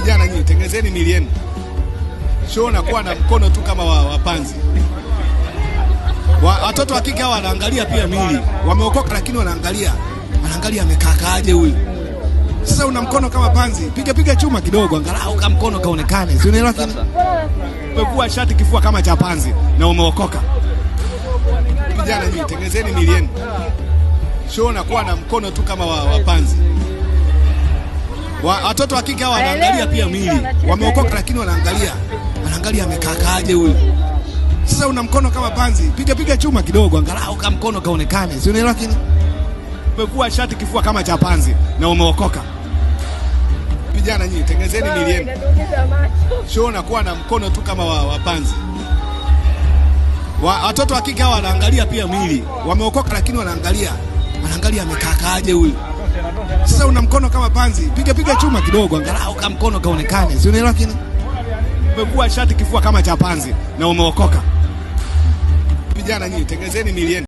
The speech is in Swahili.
Vijana nyinyi, tengenezeni miili yenu, sio unakuwa na mkono tu kama wa panzi. Watoto wa kike hawa wanaangalia pia miili, wameokoka lakini wanaangalia amekaakaaje huyu. Sasa una mkono kama panzi, piga piga chuma kidogo, angalau kama mkono kaonekane, si unaelewa? Kile umevua shati kifua kama cha panzi na umeokoka. Vijana nyinyi, tengenezeni miili yenu, sio unakuwa na mkono tu kama wa panzi. Watoto wa kike hawa wanaangalia pia miili, wameokoka lakini wanaangalia amekaakaaje huyu. Sasa una mkono kama panzi, piga piga chuma kidogo, angalau kama mkono kaonekane, si unaelewa? Kile umevua shati kifua kama cha panzi na umeokoka. Vijana nyinyi, tengenezeni miili yenu, Inaumiza macho. sio unakuwa na mkono tu kama wa panzi. Watoto wa kike hawa wanaangalia pia miili, wameokoka lakini wanaangalia amekaakaaje huyu. Sasa una mkono kama panzi, piga piga chuma kidogo, angalau kama mkono kaonekane, si unaelewa? Kile umevua shati kifua kama cha panzi na umeokoka. Vijana nyinyi, tengenezeni miili yenu.